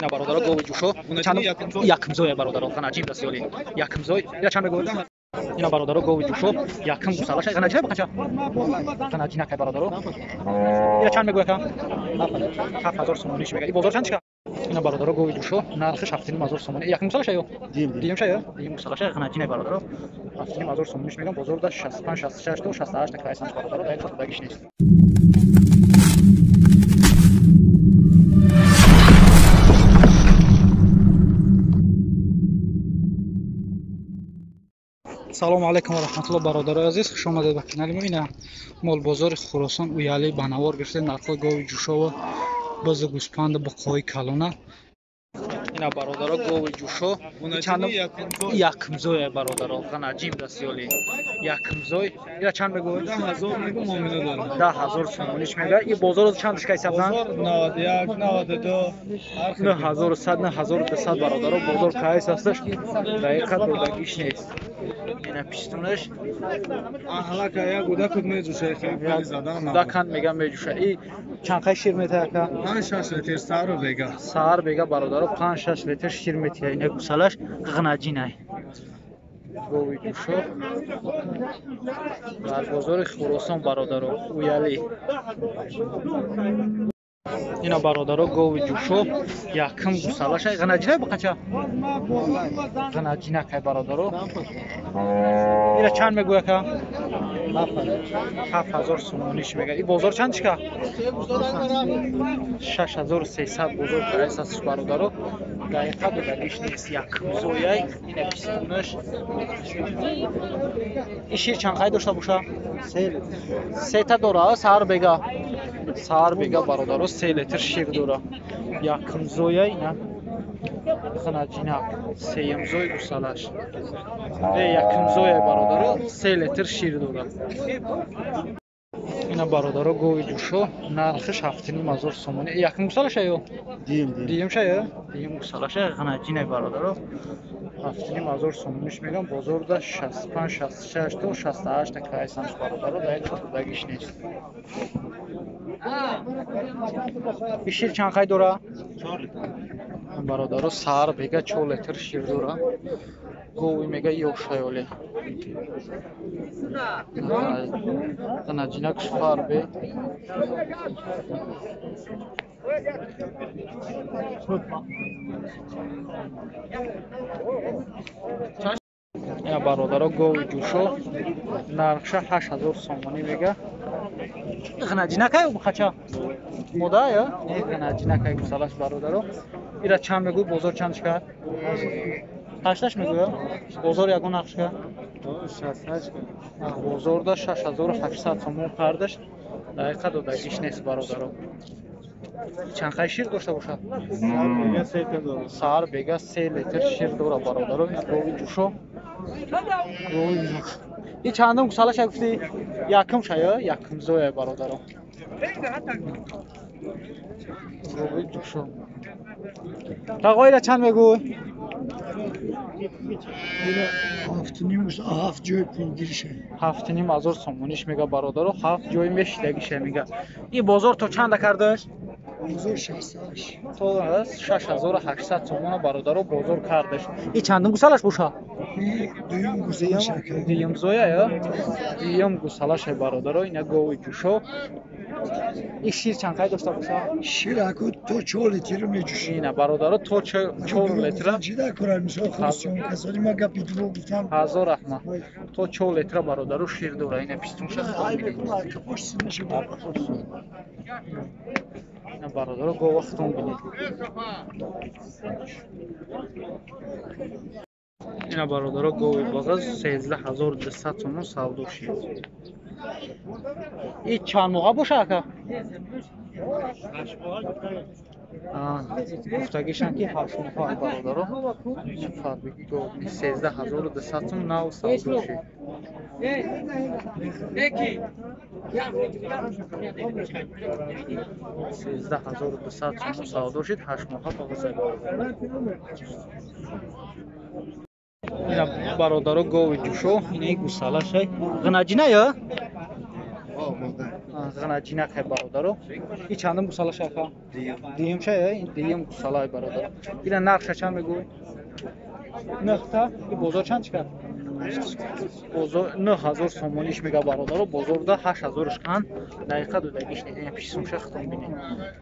Ина бародаро гови ҷӯшо якмзоя бародаро ғанаҷим дастёли якмзой ира чанд мегӯяд? Ина бародаро гови ҷӯшо якм гусалаша ғанаҷина бақача ғанаҷинакай бародаро ира чанд мегӯяд? 7000 сомониш мега. И бозор чанд чика? Ина бародаро гови ҷӯшо нархи 7500 сомонӣ. Якм гусалаша ё дуюмша ё дуюм гусалаша ғанаҷинай бародаро 7500 сомониш мегам. Бозорда 65 66 то 68 такайсанш бародаро дар дагиш нест. Салому алайкум ва раҳматуллоҳ бародарои азиз, хуш омадед ба канали мо. Ина молбозори Хуросон уяли ба навор гирифтем нархҳои гови ҷӯшова, бузу гӯспанду буқҳои калона. Ина бародаро гови ҷӯшо якмзоя бародаро ғанаҷим дастёли якмзой ира чанд мегӯяд? 10000 сомониш мегӯяд. И бозорро чанд душка ҳисабдан? 91 92 9100 9200 бародаро бозор кайс ҳасташ, дақиқа додагиш нест. Ина пистунаш аҳлака як гудакут меҷӯша, хеле задан гудаканд мега меҷӯша. И чанд қай шир метаҳад ака? 5-6 литр саҳару бега. Саҳар бега бародаро 5-6 литр шир метиҳад. Ина гусалаш ғанаҷинай. Гови ҷӯшо дар бозори Хуросон бародаро уяли. Ина бародаро гови ҷӯшо якм гусалаша ғанаҷинай бақача ғанаҷинакай бародаро ира чанд мегӯяд ака? 7000 сомониш мега. И бозор чанд чика? 6300 бозор кайсасш бародаро дақиқа додагиш нест. Якмзояй ина пистунаш. И шир чанд қай дошта боша? Сета дора саҳар бега. Саҳар бега бародаро 3 литр шир дора. Якмзоя ина ғанаҷинак сеюмзои гусалаш. Якмзоя бародаро 3 литр шир дора. Ина бародаро гови ҷӯшо нархиш 7500 сомонӣ. Якм гусалаша ё дуюмша ё дуюм гусалаша ғанаҷинай бародаро 7500 сомониш мегам. Бозорда 65 66 то 68 такайсанш бародаро дақиқа додагиш нест. И шир чанд қай дора? Бародаро саҳар бега 4 литр шир дора. Гови мега ёшаёле. Ғанаҷинак фарбе. Ина бародаро гови ҷӯшо нархша 8000 сомонӣ мега. Ғанаҷинакай бухача? Мода ё? Не, ғанаҷинакай гусалаш бародаро. Ира чанд мегӯй? Бозор чанд шикар? 8 мегӯя? Бозор ягон нарх шикар? 68. Бозорда 6800 сомон кардаш. Дақиқа додагиш нест бародаро. Чанд қай шир дошта бошад? Саҳар бега 3 литр шир дора бародаро. Ина гови ҷӯшо. Гови ҷӯш. И чандум гусалаша гуфтӣ? Якумша ё? Якумзоя бародаро. Гови ҷӯшо. Тағоира чанд мегӯй? 7,5 ҷой пулгириша. 7500 сомониш мега бародаро, 7 ҷой мешидагиша мега. И бозор то чанда кардаш? Бозор 68. То 6800 сомона бародаро бозор кардаш. И чандум гусалаш боша? Дуюм гусалаша. Дуюм зоя ё? Дуюм гусалаша бародаро, ина гови ҷӯшо. И шир чанд қай дошта боша? Шир аку то 4 литр меҷӯшад. Ина бародаро то 4 литра. Чида кора мисол хусиён касони ма гапи дурӯғ гуфтам. Ҳазор раҳмат. То 4 литра бародаро шир дора. Ина пистунша. Ина бародаро гова худтон бинед. Ина бародаро гови бағаз 13200 сомон савдо шид. И чанд моҳа боша ака? Гуфтагишанд ки 8 моҳа бародаро. Фарбиги гов 13200 сом нав савдо шид. 13200 сомон савдо шид, 8 моҳа бағаза. Ина бародаро гови ҷӯшо, инаи гусалашай. Ғанаҷина ё? Ғанаҷинакай бародаро. бародаро. И чандум гусала шака? Дуюм ша, ин дуюм гусалай бародаро. Ина нархша чанд мегӯй? Нӯҳта? И бозор чанд чикар? Бозор 9000 сомониш мега бародаро, бозорда 8000 шкан. Дақиқа додагиш не, ин писумша хитон бинед.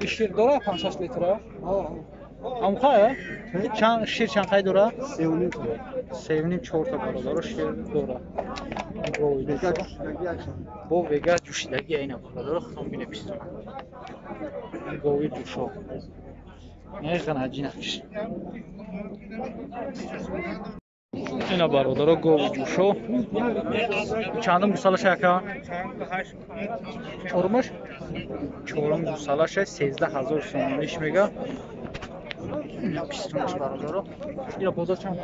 И шир дора 5-6 литра? Амхая? Чанд шир чанд қай дора? 3.5 4 та бародаро шир дора. Бо вега ҷӯшидаги айна бародаро хитон бине пистон. Гови ҷӯшо. Не ғанаҷинакш. Ина бародаро гови ҷӯшо. Чандум гусалаша яка? Чорумаш? Чорум гусалаша 13000 сомониш мега. Пистонаш бародаро. Ина бозор чанд?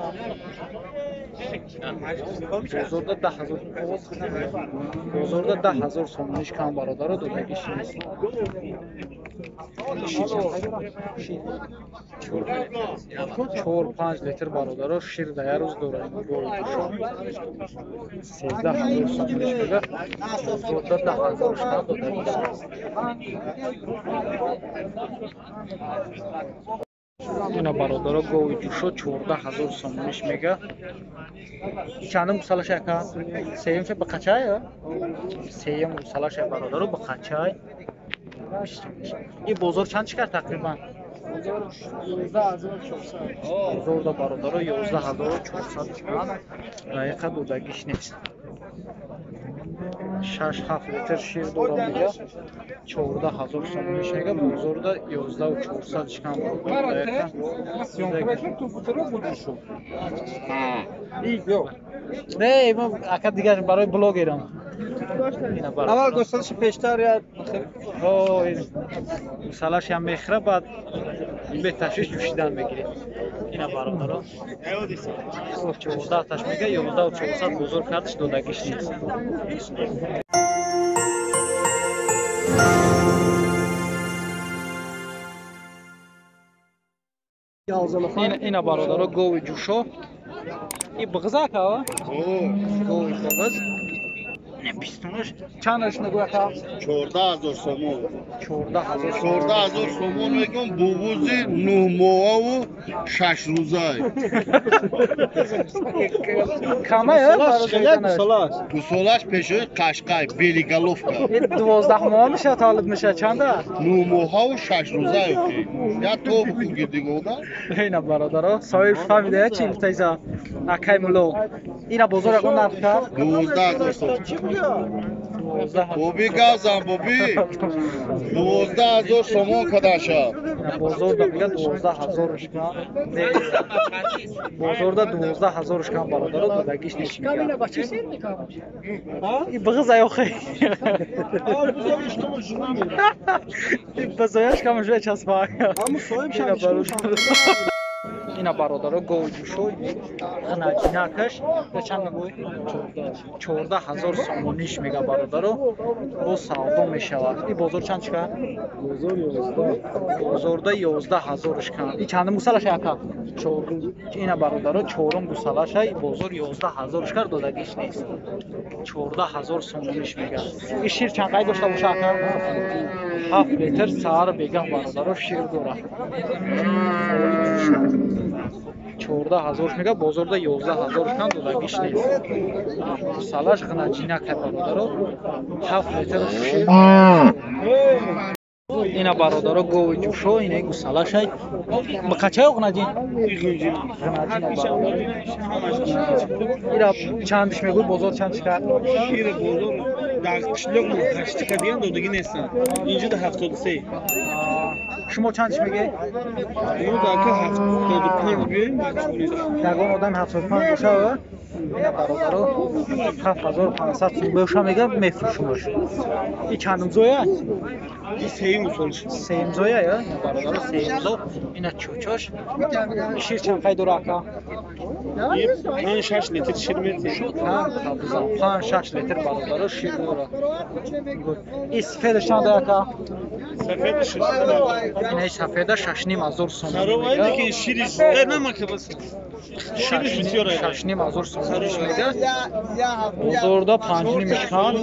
Бозорда 10000. Бозорда 10000 сомониш кам бародаро додагиш нест. Шир 4-5 литр бародаро шир да як рӯз дора. 13000 сомониш мега. Бозорда 10000 кам додагиш нест. Ина бародаро гови ҷӯшо 14000 сомониш мега. Чандум гусалаша яка? Сеюмша ба қачай? Сеюм гусалаша бародаро ба қачай. И бозор чанд чикар тақрибан? Бозорда бародаро 11400 чикар. Дақиқа додагиш нест. 6-7 литр шир дора мега. 14000 сомониш мега. Бозорда 11400 чикан бародаро. Не, ма ака дигар барои блогерам. Аввал гусалаши пештар я гусалаш ям мехӯра, баъд беташвиш ҷӯшидан мегирем. Ина бародаро 14 таш мега, 11400 бозор кардиш додагиш нест. Ина бародаро гови ҷӯшо. И бғызака? Гови бғыз. Пистонаш чандаш нагӯяка? 14000 сомон. 14000 14000 сомон мегӯм, бувузи 9 моҳаву 6 рӯзай. Камай, гусалаш. Гусалаш пешои қашқай, белиголовка. 12 моҳ мешавад таваллуд мешавад чанда? 9 моҳаву 6 рӯзай. Я то буху дигода. Ина бародаро, соҳиб фаҳмида чи гуфтаиса? Акай мулло. Ина бозор ягон нарх кард? 12000 сомон. Боби газам, боби. 12000 сомон кадаша. Бозорда мега 12000 шкан. Бозорда 12000 шкан бародаро додагиш нест мега. И бғыз аёхе. И базояш кам уже часпа. Ҳаму соҳиб шам. Ина бародаро гови ҷӯшо ғанаҷинакаш чанд мегӯй? 14000 сомониш мега бародаро. Боз савдо мешавад. И бозор чанд чикар? Бозор 11. Бозорда 11000 шкан. И чандум гусалаша яка? Ина бародаро чорум гусалаша и бозор 11000 шкар додагиш нест. 14000 сомониш мега. И шир чанд қай дошта боша ака? 7 литр саҳар бегаҳ бародаро шир дора. 14000 мега, бозорда 11000 шкан додагиш нест. Гусалаш ғанаҷинака бародаро 7 литр шир. Ина бародаро гови ҷӯшо, ина гусалашай. Ба қачай ғанаҷин? Ғанаҷин. Ира чандиш мегӯй, бозор чанд чикар? Шир бозор дар қишлоқ 8 кадиян додагӣ нестанд. Инҷо 73. Шумо чандиш мегӯед? Мо дар 75 биёем. Ягон одам 75 боша, ина бародаро 7500 сум боша мега мефурӯшумаш. И чандум зоя? И сеюм солш. Сеюм зоя, я? Ина бародаро сеюм зо. Ина чӯчош. Шир чанд қай дора ака? 5-6 литр шир метиҳад. 5-6 литр бародаро шир дора. И сифедаш чанд ака? Инаи сафеда 6,5 ҳазор сомонӣ. 6,5 ҳазор сомониш мега. Бозорда 5,5 шкан.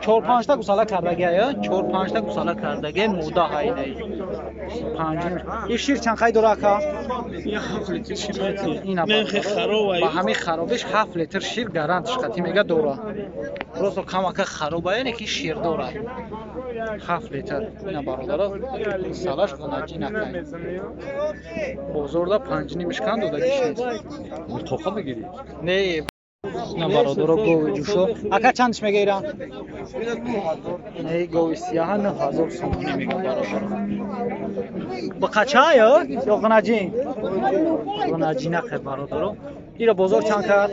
Чор панҷта гусала кардагия, чор панҷта гусала кардагия, мода ҳайнаи панҷним. И шир чанд қай дора, ака? Ба ҳамин харобиш 7 литр шир гарантиш қатӣ мега дора. Просто камака хароба, яъне ки шир дора 7 литр. Ина, бародаро, салаш ғунаҷинакай. Бозорда 5,5 шкан додагиш нест. Тоқа мегирӣ? Не, ина, бародаро, гови ҷӯшо. Ака, чандиш мегирам? Не, гови сияҳа 9 ҳазор сомонӣ мега, бародаро. Бақачая ё ғунаҷин? Ғунаҷинақе, бародаро. Ира бозор чанд кард?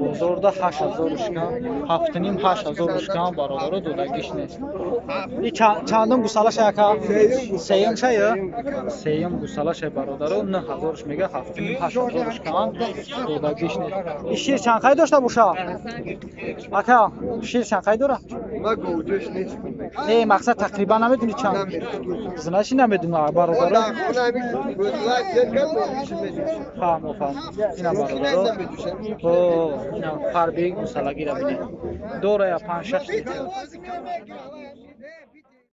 Бозорда 8 ҳазор шкан, 7,5, 8 ҳазор шкан, бародаро, додагиш нест. И чандум гусалаша, ака? Сеюм шая? Сеюм гусалаша, бародаро, 9 ҳазорш мега, 7,5, 8 ҳазор шкан, додагиш нест. И шир чанд қай дошта боша? Ака, шир чанд қай дора? Не, мақсад, тақрибан намедуни чанд? Значит, намедуна, бародаро. Фаҳмо, фаҳм. Ина, бародаро, ина фарбеи гусалагира бинед. Дорая 5-6 литр.